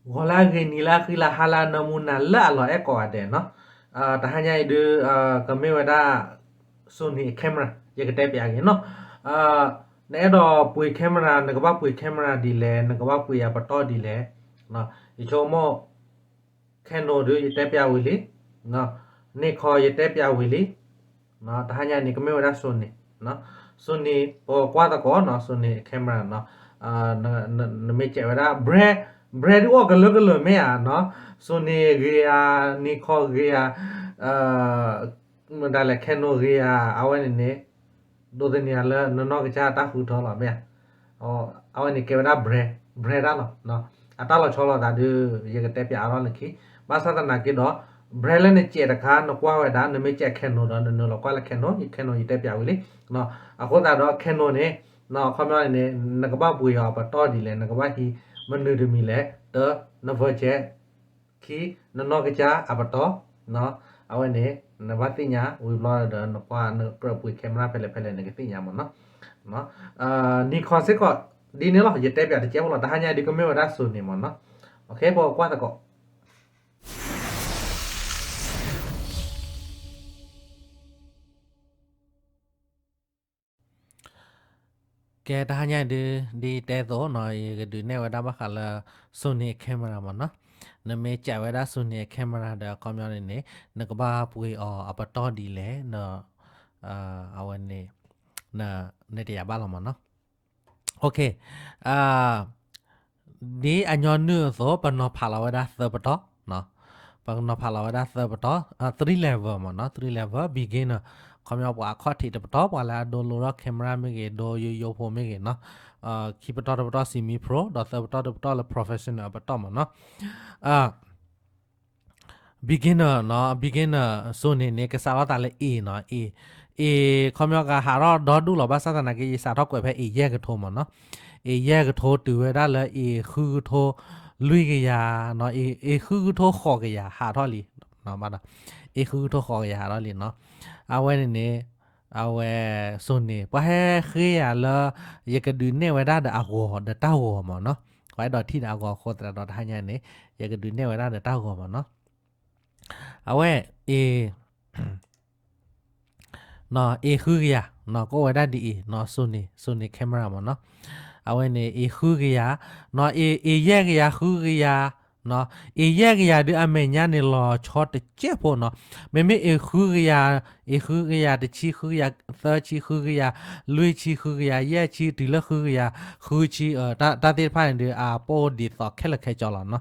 ဂီၤလၢအဂ့ၤ နံၤလၢအဃံလၤ ဟါလၢအနၢမူ နၤလၢအလီၤအဲၣ်ကိးဂၤဒဲးနီၤ. တဟါညါအံၤဒုး ကမ့ၢ်ဝဲဒၣ် Sony camera ယကတဲပၠးက့ၤနီၤ. နအဲၣ်ဒိးပှ့ၤ camera နကဘၣ်ပှ့ၤ camera ဒ်လဲၣ် နကဘၣ်ပှ့ၤအပတီၢ်ဒ်လဲၣ်. ယဆိကမိၣ် Canon ဒုးယတဲပၠးဝံၤလံ, Nikon ယတဲပၠးဝံၤလံ. တဟါညါန့ၣ် ကမ့ၢ်ဝဲဒၣ် Sony, Sony ပကွၢ်သကိးနီၤ Sony camera နီၤ. နမ့ၢ်စဲးဝဲဒၣ် brand, brand ဒုးအိၣ်ကလၢကလၢာ်မ့ၢ်ဧါနီၤ. Sony ဂ့ၤဧါ, Nikon ဂ့ၤဧါ, မတၤလဲၣ် Canon ဂ့ၤဧါ, အဝဲန့ၣ်န့ၣ် ဒိးသန့ၤလၢနနီၢ်ကစၢ်တၢ်ဃုထၢလီၤမ့ၢ်ဧါ. အဝဲန့ၣ်ကဲဝဲဒၣ် brand, brand တၢ်လီၤ. အတၢ်လီၤဆီလိာ်သးဒုး ယကတဲပၠးအါထီၣ်လၢခံ, ဘၣ်ဆၣ်သနာ်က့ဒီး brand လၢနစဲးတခါ နကွၢ်ဝဲဒၣ် နမ့ၢ်စဲး Canon ဒီး နနုာ်လီၤကွၢ်လၢ Canon, Canon ယတဲပၠးဝံၤလံ. အဃိသတးဒီး Canon န့ၣ် ခီပညီန့ၣ် နကဘၣ်ပှ့ၤအီၤပတီၢ်ဒ်လဲၣ် နကဘၣ်ဟံးမနုၤတမံၤလဲၣ် တၢ န budget ခံ နနီၢ်ကစၢ်အပတီၢ်, အဝဲန့ၣ် နဘၣ်သ့ၣ်ညါဝံၤဘျီဒီး နကွၢ်နကြၢးပှ့ၤ camera ဖဲလဲၣ်ဖဲလဲၣ် နကသ့ၣ်ညါမ့ၢ်နီၤ. Nikon စ့ၢ်ကီး ဒ်န့ၣ်လီၤ ယတဲပၠးတကဲးဖိလီၤ. တဟါညါဒုးကမ့ၢ်ဝဲဒၣ် Sony မ့ၢ်နီၤ. ပကွၢ်သကိး ကဲ တဟါညါဒုး ဒ်တဲသိးနီၤ ယကဒုးနဲၣ်ဝဲဒၣ်ဘၣ်ဃးလၢ Sony camera မ့ၢ်နီၤ. နမ့ၢ်စဲးဝဲဒၣ် Sony camera ဒီး ခီပညီန့ၣ်န့ၣ် နကဘၣ်ပှ့ၤအီၤအပတီၢ်ဒ်လဲၣ် အဝဲန့ၣ် နတယာ်ဘၣ်လီၤမ့ၢ်နီၤ. ဒ်အညီနုၢ်အသိး ပနီၤဖးလီၤဝဲဒၣ်သၢပတီၢ်, ပနီၤဖးလီၤဝဲဒၣ်သၢပတီၢ်, three level မ့ၢ်နီၤ, three level, beginner, ခီပညီပှၤအခီၣ်ထံးတပတီၢ် ပှၤလၢအဒိလိထီၣ် camera မ့ၢ်ဂ့ၤ ဒိယိယိဖိမ့ၢ်ဂ့ၤနီၤ, ခံပတီၢ်တပတီၢ် semi pro ဒီးသၢပတီၢ်တပတီၢ်လၢ professional အပတီၢ်မ့ၢ်နီၤ. beginner နီၤ, beginner Sony န့ၣ် ကစးထီၣ်သးလၢ A နီၤ, A, A ခီပညီကဟးထီၣ်ဒီဒူၣ်လီၤ ဘၣ်ဆၣ်သနာ်က့ ယစးထီၣ်ကွဲးဖဲ A ယဲၢ်ကထိမ့ၢ်နီၤ, A ယဲၢ်ကထိတုၤဝဲဒၣ်လၢ A ဃုကထိလွံၢ်ကယၤနီၤ, A ဃုကထိဃိးကယၤဟးထီၣ်လံ, A ဃုကထိဃိးကယၤဟးထီၣ်လံနီၤ. အဝဲန့ၣ်န့ၣ် အဝဲ Sony ပှၤဟဲဃ့ယၤလၢ ယကဒုးနဲၣ်ဝဲဒၣ်ဒီးအဂီၤဒီးတၢ်ဂီၤမ့ၢ်နီၤ, ပှၤအဲၣ်ဒိးထံၣ်ဒီးအဂီၤအဃိသတးဒီး တဟါညါန့ၣ် ယကဒုးနဲၣ်ဝဲဒၣ်ဒီးတၢ်ဂီၤမ့ၢ်နီၤ. အဝဲ A နီၤ, A ဃုကယၤနီၤ, ကအိၣ်ဝဲဒၣ်ဒ်အံၤနီၤ, Sony, Sony camera မ့ၢ်နီၤ. အဝဲန့ၣ် A ဃုကယၤနီၤ, A, A ယဲၢ်ကယၤ ဃုကယၤနီၤ, A ယဲၢ်ကယၤဒုးအမဲာ်ညါန့ၣ်လီၤဆီတစဲးဖိနီၤ. မ့မ့ၢ် A ဃုကယၤ, A ဃုကယၤ တဆံ ဃုကယၤ သၢဆံ ဃုကယၤ လွံၢ်ဆံ ဃုကယၤ ယဲၢ်ဆံ တုၤလၢဃုကယၤ ဃုဆံ, တၢ်သ့ၣ်တဖၣ်န့ၣ်ဒုး အပိၢ်ဒ်သိးခဲလၢာ်ခဲဆ့လီၤနီၤ.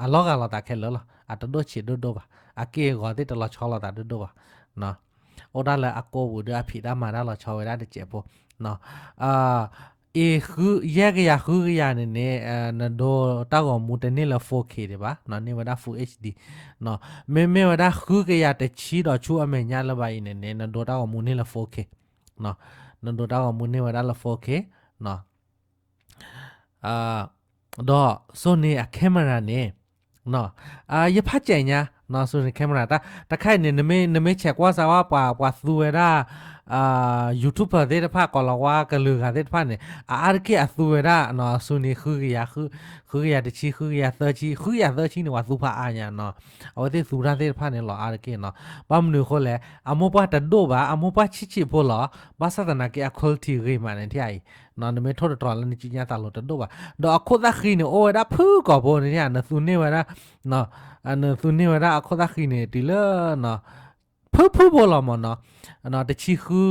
အလီၤဂာ်လိာ်သးခဲလၢာ်လီၤ, အတဒိၣ်ဆံးဒိၣ်ဒိၣ်ဘၣ်, အက့ၢ်အဂီၤသ့ၣ်တလီၤဆီလိာ်သးဒိၣ်ဒိၣ်ဘၣ်. အိၣ်ဒၣ်လၢအကိာ်ပူၤဒုး အဖံးတၢ်မၤတၢ်လီၤဆီဝဲဒၣ်တစဲးဖိ. A ဃု, ယဲၢ်ကယၤ ဃုကယၤန့ၣ်န့ၣ် နဒိတၢ်ဂီၤမူတန့ၢ်လၢ four K ဒံးဘၣ်, န့ၢ်ဝဲဒၣ် Full HD. မ့မ့ၢ်ဝဲဒၣ်ဃုကယၤတဆံဒီးဆူအမဲာ်ညါလၢၤဘၣ်အံၤန့ၣ်န့ၣ် နဒိတၢ်ဂီၤမူန့ၢ်လၢ four K, နဒိတၢ်ဂီၤမူန့ၢ်ဝဲဒၣ်လၢ four K ဒီး Sony အ camera န့ၣ် ယဖးစဲးညါ Sony camera တၢ်တခါအံၤန့ၣ် နမ့ၢ်ဆဲးကွၢ်စၢၤဝဲ ပှၤသူဝဲဒၣ် YouTuber သ့ၣ်တဖၣ် ကိးလီၤဝါကလုာ်ဂၤသ့ၣ်တဖၣ်န့ၣ် အအါတက့ၢ်အသူဝဲဒၣ် Sony ဃုကယၤ, ဃုကယၤတဆံ, ဃုကယၤသၢဆံ, ဃုကယၤသၢဆံန့ၣ် ပှၤသူဖးအါညါနီၤ. အဝဲသ့ၣ်သူတၢ်သ့ၣ်တဖၣ်န့ၣ် လီၤအါတက့ၢ်နီၤ. ဘၣ်မနုၤအဃိလဲၣ်, အမိၢ်ပှၢ်တဒိၣ်ဘၣ်, အမိၢ်ပှၢ်ဆံးဆံးဖိလီၤ. ဘၣ်ဆၣ်သနာ်က့ အ quality ဂ့ၤမးန့ၣ်ထံၣ်အံၤ နမ့ၢ်ထိၣ်သတြီၤလၢနစုညါသးလိၤတဒိၣ်ဘၣ်. ဒီးအခိၣ်သၣ်ဃံန့ၣ် အိၣ်ဝဲဒၣ်ဖုၣ်ကိာ်ဖိန့ၣ်ထံၣ်ဧါ, နသူန့ၢ်ဝဲဒၣ်, နသူန့ၢ်ဝဲဒၣ်အခိၣ်သၣ်ဃံန့ၣ် တုၤလၢ ဖုၣ်ဖုၣ်ဖိလီၤမ့ၢ်နီၤ. တဆံဃု,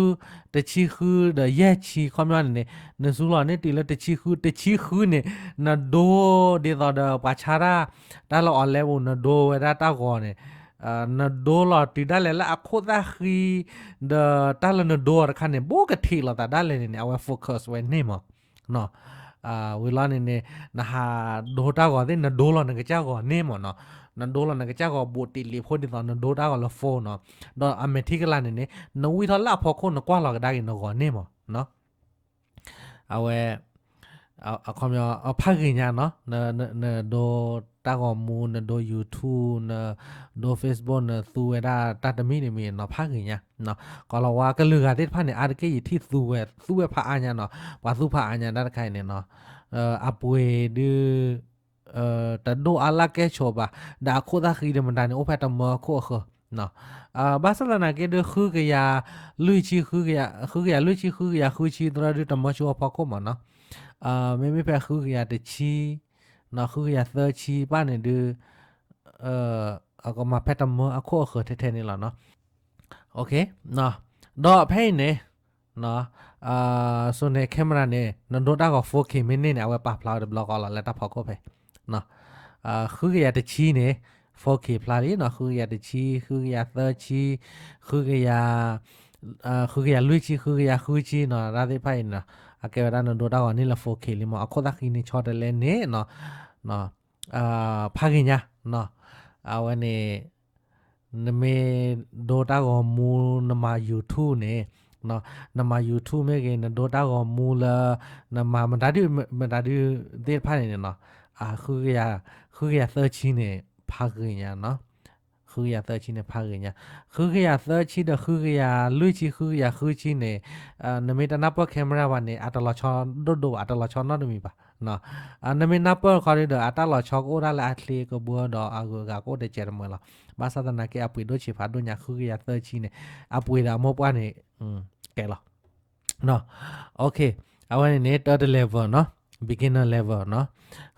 တဆံဃုဒီးယဲၢ်ဆံခီပညီန့ၣ်န့ၣ် နသူလီၤန့ၢ်တုၤလၢတဆံဃု, တဆံဃုန့ၣ် နဒိဒ်သိးဒီးပှၤဆါတၢ်, တၢ်လၢ online ပူၤ နဒိဝဲဒၣ်တၢ်ဂီၤန့ၣ် နဒိလီၤတုၤဒၣ်လဲာ်လၢအခိၣ်သၣ်ဃံ ဒီးတၢ်လၢနဒိအီၤတခါန့ၣ် ဘိကထံးလိာ်သးဒၣ်လဲာ်န့ၣ်န့ၣ် အဝဲ focus ဝဲန့ၢ်မး. ဝံၤလီၤန့ၣ်န့ၣ် နဟးဒိတၢ်ဂီၤသ့ၣ် နဒိလီၤနကစၢ်ဂီၤန့ၢ်မးနီၤ. နဒိလီၤနကစၢ်ဂီၤဘူးတံၢ်လံးဖိဒ်သိးနဒိတၢ်ဂီၤလၢ phone နီၤ. ဒီးအမဲာ်ထံကလၤန့ၣ်န့ၣ် နဝံထီၣ်လၢအဖီခိၣ် နကွၢ်လီၤကဒါက့ၤနဂီၤန့ၢ်မးနီၤ. အဝဲ အခီပညီ ဖးဂ့ၤညါနီၤ, နဒိတၢ်ဂီၤမူ, နဒိ YouTube, နဒိ Facebook, နသူဝဲဒၣ်တၢ်တမံၤတမံၤနီၤ, ဖးဂ့ၤညါ. ကိးလီၤဝါကလုာ်ဂၤသ့ၣ်တဖၣ်န့ၣ် အါတက့ၢ်ယထံၣ်သူဝဲ, သူဝဲဖးအါညါနီၤ, ပှၤသူဖးအါညါဒၣ်တခါအံၤန့ၣ်နီၤ. အပှ့ၤဒုး တဒိၣ်အါလၢ်ကဲဆိးဘၣ်, ဒီးအခိၣ်သၣ်ဃံဒီးမတၤန့ၣ် အိၣ်ဖဲတမၢအခိၣ်အဃၢၤ, ဘၣ်ဆၣ်သနာ်က့ဒီး ဃုကယၤလွံၢ်ဆံ, ဃုကယၤလွံၢ်ဆံ ဃုကယၤဃုဆံ သရၣ်ဒုးတမၢဆူအဖီခိၣ်မ့ၢ်နီၤ, မ့မ့ၢ်ဖဲဃုကယၤတဆံ, ဃုကယၤသၢဆံပၣ်န့ၣ်ဒုး အကမၤဖဲတမၢအခိၣ်အဃၢၤထဲထဲန့ၣ်လီၤနီၤ. ဒီးဖဲအံၤန့ၣ် Sony camera န့ၣ် နဒိတၢ်ဂီၤ four K မ့ၢ်န့ၢ်န့ၣ် အဝဲပာ်ဖျါဝဲတဘျီဃီလီၤ လၢတၢ်ဖီခိၣ်ဖဲ ဃုကယၤတဆံန့ၣ် four K ဖျါလံနီၤ, ဃုကယၤတဆံ, ဃုကယၤသၢဆံ, ဃုကယၤ, ဃုကယၤလွံၢ်ဆံ, ဃုကယၤဃုဆံနီၤ, တၢ်သ့ၣ်တဖၣ်အံၤနီၤ, အကဲဝဲဒၣ်နဒိတၢ်ဂီၤန့ၢ်လၢ four K လံမ့ၢ် အခိၣ်သၣ်ဃံန့ၣ်ဆီတလဲန့ၣ်နီၤ ဖးဂ့ၤညါနီၤ, အဝဲန့ၣ် နမ့ၢ်ဒိတၢ်ဂီၤမူ နမၤ YouTube န့ၣ်, နမၤ YouTube မ့ၢ်ဂ့ၤ နဒိတၢ်ဂီၤမူလၢ နမၤမတၤဒု မတၤဒုသ့ၣ်တဖၣ်န့ၣ်နီၤ, ဃုကယၤသၢဆံန့ၣ် ဖးဂ့ၤညါနီၤ, ဃုကယၤသၢဆံန့ၣ် ဖးဂ့ၤညါ, ဃုကယၤသၢဆံဒီး ဃုကယၤလွံၢ်ဆံ ဃုကယၤဃုဆံန့ၣ် နမ့ၢ်တနၢ်ပၢၢ် camera ဘၣ်န့ၣ် အတလီၤဆီဒိၣ်ဒိၣ်ဘၣ်, အတလီၤဆီနီတမံၤဘၣ် နမ့ၢ်နၢ်ပၢၢ်ခီဒုဒီး အတၢ်လီၤဆီကအိၣ်ဒၣ်လၢအချ့ကဘှၢဒီးအဂုၤအဂၤကအိၣ်တစဲးတမှဲၤလီၤ. ဘၣ်ဆၣ်သနာ်က့ အပှ့ၤဒိၣ်ဆံးဖးဒိၣ်ညါ ဃုကယၤသၢဆံန့ၣ် အပှ့ၤဒီးအမိၢ်ပှၢ်န့ၣ် ကဲလီၤ. အဝဲန့ၣ်န့ၣ် တၢတ level နီၤ, beginner level နီ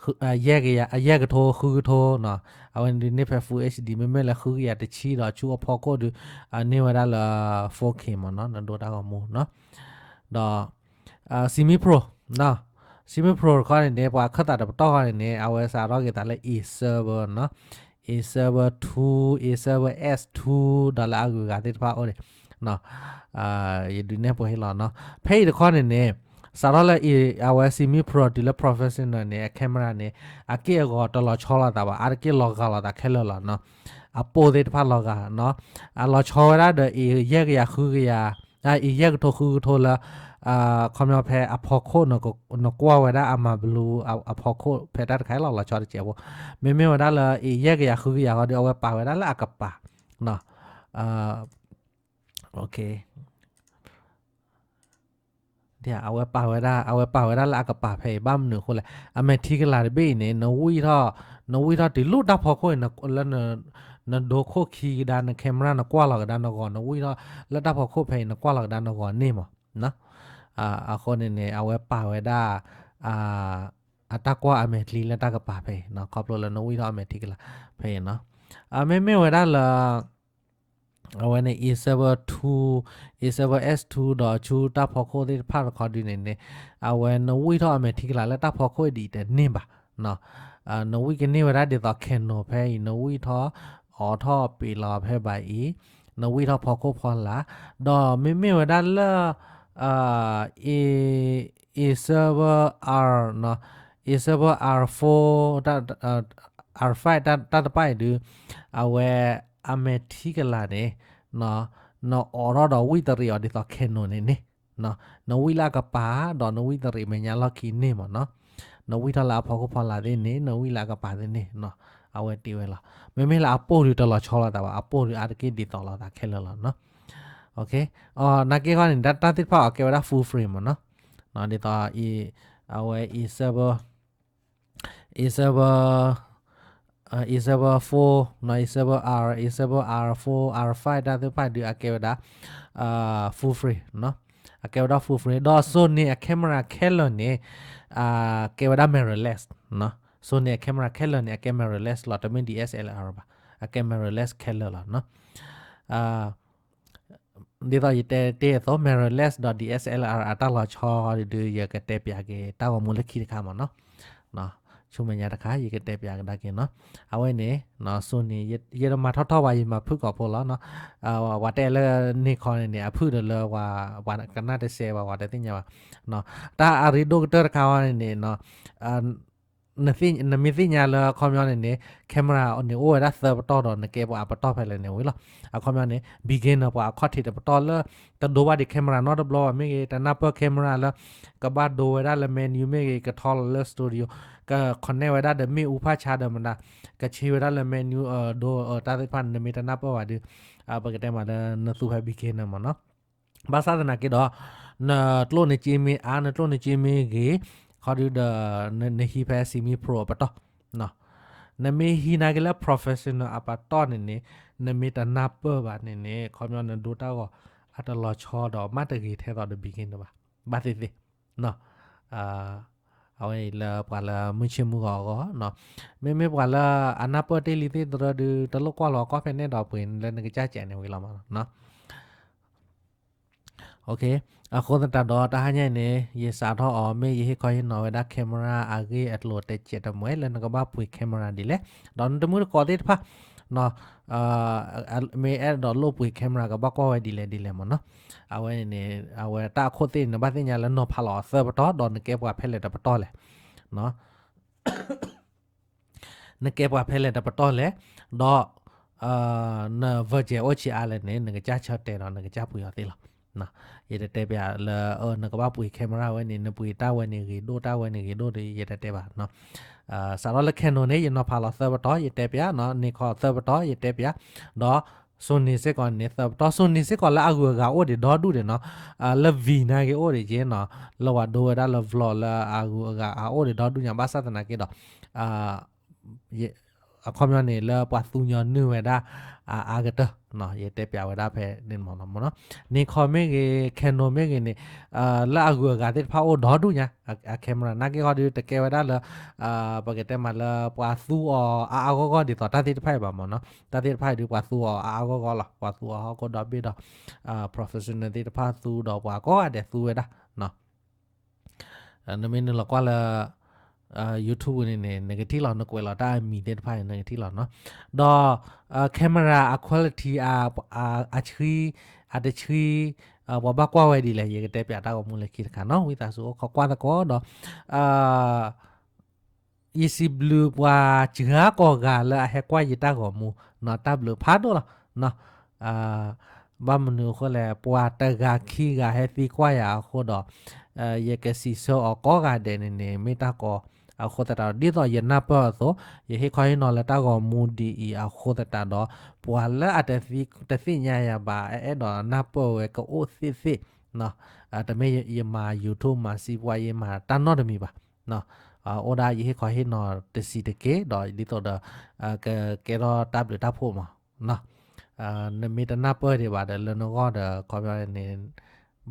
ၤ, ယဲၢ်ကယၤ, ယဲၢ်ကထိ ဃုကထိနီၤ, အဝဲန့ၣ်ဒုးန့ၢ်ဖဲ Full HD မ့မ့ၢ်လၢဃုကယၤတဆံဒီးဆူအဖီခိၣ်ဒုး န့ၢ်ဝဲဒၣ်လၢ four K မ့ၢ်နီၤ, နဒိတၢ်ဂီၤမူနီၤ, ဒီး Cinema Pro, Cinema Pro တခီန့ၣ်န့ၣ် ပှၤခၢၣ်သးတပတီၢ်ဃီန့ၣ်န့ၣ် အဝဲစးထီၣ်က့ၤသးလၢ A seven နီၤ, A seven two, A seven S two ဒီးလၢအဂုၤအဂၤသ့ၣ်တဖၣ်အိၣ်န့ၣ် ယဒုးနဲၣ်ပှဲၤဟ့ၣ်လီၤနီၤ. ဖဲအံၤတခီန့ၣ်န့ၣ် စးထီၣ်လၢ အဝဲ Cinema Pro တုၤလၢ professional န့ၣ် အ camera န့ၣ် အက့ၢ်အဂီၤတလီၤဆီလိာ်သးဘၣ်, အါတက့ၢ်လီၤဂာ်လိာ်သးခဲလၢာ်လီၤနီၤ. အပိၢ်သ့ၣ်တဖၣ်လီၤဂာ်နီၤ, အလီၤဆီဝဲဒၣ်ဒီး အ့ ယဲၢ်ကယၤဃုကယၤ အ့ ယဲၢ်ကထိဃုကထိလၢ ခီပညီဖဲအဖီခိၣ် နကွၢ်ဝဲဒၣ်အမၤဘလူးအဖီခိၣ်ဖဲတၢ်တခါအံၤလီၤ လီၤဆီတစဲးဖိ, မ့မ့ၢ်ဝဲဒၣ်လၢ အ့ ယဲၢ်ကယၤဃုကယၤဃီဒီး အဝဲပာ်ဝဲဒၣ်လၢအကပၤ အဝဲပာ်ဝဲဒၣ်, အဝဲပာ်ဝဲဒၣ်လၢအကပၤဖဲအံၤ ဘၣ်မနုၤအဃိလဲၣ်, အမဲာ်ထံကလၤတဘ့ၣ်အံၤန့ၣ် နဝံၣ်ထီၣ်, နဝံၣ်ထီၣ်တုၤလၢတၢ်ဖီခိၣ်အံၤ လၢ နဒိခိၣ်ခံကဒါ န camera နကွၢ်လီၤကဒါနဂီၤ နဝံၣ်ထီၣ်လၢတၢ်ဖီခိၣ်ဖဲအံၤ နကွၢ်လီၤကဒါနဂီၤန့ၢ်မး, အဃိန့ၣ်န့ၣ် အဝဲပာ်ဝဲဒၣ် အတၢ်ကွၢ်အမဲာ်ချံလၢတၢ်ကပၤဖဲအံၤ ခီဖျိလၢနဝံၣ်ထီၣ်အမဲာ်ထံကလၤဖဲအံၤနီၤ, မ့မ့ၢ်ဝဲဒၣ်လၢ အဝဲန့ၣ် A seven two, A seven S two ဒီးဆူတၢ်ဖီခိၣ်သ့ၣ်တဖၣ်တခီဒုန့ၣ်န့ၣ် အဝဲနဝံၣ်ထီၣ်အမဲာ်ထံကလၤလၢတၢ်ဖီခိၣ်အံၤဒ်အံၤတန့ၢ်ဘၣ်, နဝံၣ်ကန့ၢ်ဝဲဒၣ်ဒ်သိး Canon ဖဲအံၤ နဝံၣ်ထီၣ် အိးထီၣ်ပ့ၤလီၤဖဲဘၣ်အံၤ, နဝံၣ်ထီၣ်ဖီခိၣ်ဖီလာ်, ဒီးမ့မ့ၢ်ဝဲဒၣ်လၢ A, A seven R နီၤ, A seven R four, R five တၢ်တဖၣ်အံၤဒုး အဝဲအမဲာ်ထံကလၤန့ၣ် နအိးထီၣ်ဒီးဝံၣ်တရံးအီၤဒ်သိး Canon န့ၣ်န့ၣ်, နဝံၣ်လၢအကပၤ ဒီးနဝံၣ်တရံးမဲာ်ညါလီၢ်ခံန့ၢ်မးနီၤ, နဝံၣ်ထီၣ်လၢအဖီခိၣ်ဖီလာ်သ့ၣ်န့ၣ် နဝံၣ်လၢအကပၤသ့ၣ်န့ၣ်, အဝဲတ့ဝဲလီၤ. မ့မ့ၢ်လၢအပိၢ်ဒုးတလီၤဆီလိာ်သးဘၣ်, အပိၢ်ဒုးအါတက့ၢ်ဒ်သိးလိာ်သးခဲလၢာ်လီၤနီၤ. နာ်က့ခီန့ၣ် တၢ်သ့ၣ်တဖၣ်အီၤကဲဝဲဒၣ် full frame မးနီၤ, ဒ်သိး အဝဲ A seven, A seven, A seven four, A seven R, A seven R four, R five တၢ်သ့ၣ်တဖၣ်ဒုးအကဲဝဲဒၣ် full frame, အကဲဝဲဒၣ် full frame ဒီး Sony အ camera ခဲလၢာ်န့ၣ် ကဲဝဲဒၣ် mirrorless, Sony အ camera ခဲလၢာ်န့ၣ် အကဲ mirrorless လီၤ, တမ့ၢ် D S L R ဘၣ်, အကဲ mirrorless ခဲလၢာ်လီၤ. ဒ်သိးယတဲတ့ၢ်အသိး mirrorless ဒီး D S L R အတၢ်လီၤဆီဒုး ယကတဲပၠးက့ၤတၢ်ဂီၤမူလၢခံတခါမးနီၤ. ဆူမဲာ်ညါတခါ ယကတဲပၠးကဒါက့ၤနီၤ. အဝဲန့ၣ် Sony ယတမၤထီၣ်ထီၣ်ဘၣ် ယမၤဖုၣ်ကိာ်ဖိလီၤ. ပှၤတဲလၢန့ၣ်ခီန့ၣ်န့ၣ် အဖုၣ်ဒီးလၢ ပှၤကနၣ်တစဲးဘၣ် ပှၤတသ့ၣ်ညါဘၣ်. တၢ်အရ့ဒိၣ်ကတၢၢ်တခါဝဲန့ၣ်န့ၣ် နမ့ၢ်သ့ၣ်ညါလၢအခီပညီန့ၣ်န့ၣ် camera န့ၣ်အိၣ်ဝဲဒၣ်သၢပတီၢ်ဒီး နကဲပှၤအပတီၢ်ဖဲလဲၣ်န့ၣ်ဝံၤလီၤ. အခီပညီန့ၣ် beginner ပှၤအခီၣ်ထံးတပတီၢ်လၢ တဒိဘၣ်ဒံး camera နီတဘျီဘၣ်မ့ၢ်ဂ့ၤ တနၢ်ပၢၢ် camera လၢ ကဘၣ်ဒိဝဲဒၣ်လၢ menu မ့ၢ်ဂ့ၤ ကထီလီၤလၢ studio က connect ဝဲဒၣ်ဒီးမ့ၣ်အူဖးဆါဒီးမတၤ ကဆ့ဝဲဒၣ်လၢ menu ဒိတၢ်သ့ၣ်တဖၣ်န့ၣ် နမ့ၢ်တနၢ်ပၢၢ်ဘၣ်ဒီး ပကတဲမးလၢနသူဖဲ beginner မးနီၤ. ဘၣ်ဆၣ်သနာ်က့ဒီး နကျိၣ်နစ့မ့ၢ်အါ နကျိၣ်နစ့မ့ၢ်ဂ့ၤ ခီဒုဒီး နဟံးဖဲ Cinema Pro အပတီၢ် နမ့ၢ်ဟံးနာ်က့ၤလၢ professional အပတီၢ်န့ၣ်န့ၣ် နမ့ၢ်တနၢ်ပၢၢ်ဘၣ်န့ၣ်န့ၣ် ခီပညီနဒိတၢ်ဂီၤအတလီၤဆီဒီး မ့ၢ်တဂ့ၤထဲသိးတဘံက့န့ၣ်ဘၣ်, ဘၣ်သ့ၣ်သ့ၣ် အဝဲအံၤလၢပှၤလၢမုၢ်ဆ့ၣ်မုၢ်ဂီၤအဂီၢ်, မ့မ့ၢ်ပှၤလၢအနၢ်ပၢၢ်တ့ၢ်လံသ့ၣ်တရၢဒုး တလိၣ်ကွၢ်လီၤကီၢ်ဖဲန့ၣ်ဒီး ပှ့ၤလၢနကစၢ်ကဲးန့ၣ်ဝံၤလီၤမးနီၤ. အဃိသတးဒီးတဟါညါအံၤန့ၣ် ယစးထီၣ်အီၤ မ့ၢ်ယဟ့ၣ်ခီဟ့ၣ်နီၤဝဲဒၣ် camera အဂ့ၢ်အကျိၤတစဲးတမှဲၤ လၢနကဘၣ်ပှ့ၤ camera ဒ်လဲၣ်, ဒီးနတမုၢ်တကိးသ့ၣ်တဖၣ် မ့ၢ်အဲၣ်ဒိးလိၣ်ပှ့ၤ camera ကဘၣ်ကွၢ်ဝဲဒ်လဲၣ်ဒ်လဲၣ်မးနီၤ. အဝဲန့ၣ် အဝဲတၢ်အခိၣ်သ့ၣ်န့ၣ် နဘၣ်သ့ၣ်ညါလၢနီၤဖးလီၤအီၤသၢပတီၢ် ဒီးနကဲပှၤဖဲလဲၣ်တပတီၢ်လဲၣ် နကဲပှၤဖဲလဲၣ်တပတီၢ်လဲၣ်, ဒီး န budget အိၣ်ဆံးအါလဲၣ်န့ၣ် နကစၢ်ဆၢတဲာ်ဒီးနကစၢ်ပှ့ၤအီၤသ့လီၤ. ယတတဲပၠးလၢ နကဘၣ်ပှ့ၤ camera ဝဲန့ၣ် နပှ့ၤတၢ်ဝဲန့ၣ်ဂ့ၤဒိၣ် တၢ်ဝဲန့ၣ်ဂ့ၤဒိၣ်ဒီး ယတတဲဘၣ်. စးထီၣ်လၢ Canon န့ၣ် ယနီၤဖးလီၤသၢပတီၢ် ယတဲပၠး, Nikon သၢပတီၢ် ယတဲပၠး, ဒီး Sony စ့ၢ်ကီးန့ၣ် သၢပတီၢ်, Sony စ့ၢ်ကီးလၢအဂုၤအဂၤအိၣ်ဒံးဒီဒူၣ်ဒံးနီၤ, လၢ V နာ်က့အိၣ်ဒံးက့နီၤ, လၢပှၤဒိဝဲဒၣ်လၢ vlog လၢအဂုၤအဂၤအအိၣ်ဒံးဒီဒူၣ်ညါ ဘၣ်ဆၣ်သနာ်က့ဒီး အခီပညီန့ၣ် လၢပှၤသူညီနုၢ်ဝဲဒၣ် အအါကတၢၢ်, ယတဲပၠးဝဲဒၣ်ဖဲန့ၣ်မးနီၤ. Nikon မ့ၢ်ဂ့ၤ Canon မ့ၢ်ဂ့ၤန့ၣ် လၢအဂုၤအဂၤသ့ၣ်တဖၣ်အိၣ်ဒီဒူၣ်ညါ အ camera နာ်က့ဃီဒီး တကဲဝဲဒၣ်လၢ ပကတဲမးလၢပှၤသူအီၤအါအါဂီၢ်ဂီၢ်ဒ်သိးတၢ်သ့ၣ်တဖၣ်အံၤဘၣ်မးနီၤ. တၢ်သ့ၣ်တဖၣ်အံၤဒီးပှၤသူအီၤအါအါဂီၢ်ဂီၢ်လီၤ, ပှၤသူအီၤဟီၣ်ခိၣ်ဒီဘ့ၣ်ဒီး professional သ့ၣ်တဖၣ်သူဒီးပှၤကိးဂၤဒဲးသူဝဲဒၣ် နမ့ၢ်နုာ်လီၤကွၢ်လၢ YouTube န့ၣ်န့ၣ် နကထံၣ်လီၤ, နကွဲးလီၤတၢ်အမံၤသ့ၣ်တဖၣ်န့ၣ် နကထံၣ်လီၤနီၤ. ဒီး camera အ quality အဆှံ အတဆှံ ပှၤဘၣ်ကွၢ်ဝဲဒ်လဲၣ် ယကတဲပၠးတၢ်ဂီၤမူလၢခံတခါနီၤ. ဝံသးစူၤအိၣ်ခိးကွၢ်သကိးဒီး ယစံးဘျုးပှၤစှၤကိးဂၤလၢအဟဲကွၢ်ယတၢ်ဂီၤမူနီၤ, တၢ်ဘျုးဖးဒိၣ်လီၤ. ဘၣ်မနုၤအဃိလဲၣ် ပှၤတဂၤခံဂၤဟဲသံကွၢ်ယၤအဃိဒီး ယကစံးဆၢအီၤကိးဂၤဒဲးန့ၣ်န့ၣ် မ့ၢ်တၢ်ကီအဃိသတးဒီး ဒ်သိးယနၢ်ပၢၢ်အသိး ယဟ့ၣ်ခီဟ့ၣ်နီၤလၢတၢ်ဂီၤမူဒ်အံၤအဃိသတးဒီး ပှၤလၢအတသ့ၣ်ညါယၤဘၣ် အအဲၣ်ဒိးနၢ်ပၢၢ်ဝဲကအိၣ်သ့ၣ်သ့ၣ် တမ့ၢ်ယမၤ YouTube မၤစံးပှၤ ယမၤတၢ်နီတမံၤဘၣ်. အိၣ်ဒၣ်ယဟ့ၣ်ခီဟ့ၣ်နီၤတဆံးတက့ၢ် ဒီးဒ်သိးဒီး ကကဲထီၣ်တၢ်ဘျုးတၢ်ဖှိၣ်မး. နမ့ၢ်တနၢ်ပၢၢ်ဒံးဘၣ်ဒီး လၢနဂီၢ်ဒီး ခီပညီန့ၣ်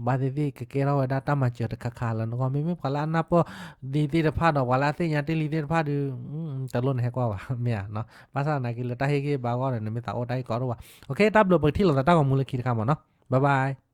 ဘၣ်သ့ၣ်သ့ၣ် ကကဲထီၣ်ဝဲဒၣ်တၢ်မၤစၢၤတခါခါလၢနဂီၢ်, မ့မ့ၢ်ပှၤလၢအနၢ်ပၢၢ်ဒံးသ့ၣ်တဖၣ်ဒီး ပှၤလၢအသ့ၣ်ညါတ့ၢ်လံသ့ၣ်တဖၣ်ဒီး တလိၣ်နဟဲကွၢ်ဘၣ် မ့ၢ်ဧါ. ဘၣ်ဆၣ်သနာ်က့လၢတၢ်ဟ့ၣ်ဂံၢ်ဘါအဂီၢ်ဒီး နမ့ၢ်သးအိၣ်တၢ်ဂ့ၢ်ကီဒိၣ်ဘၣ်. တၢ်ဘျုး ပကထံၣ်လိာ်သးတၢ်ဂီၤမူလၢခံတခါမးနီၤ. Bye bye.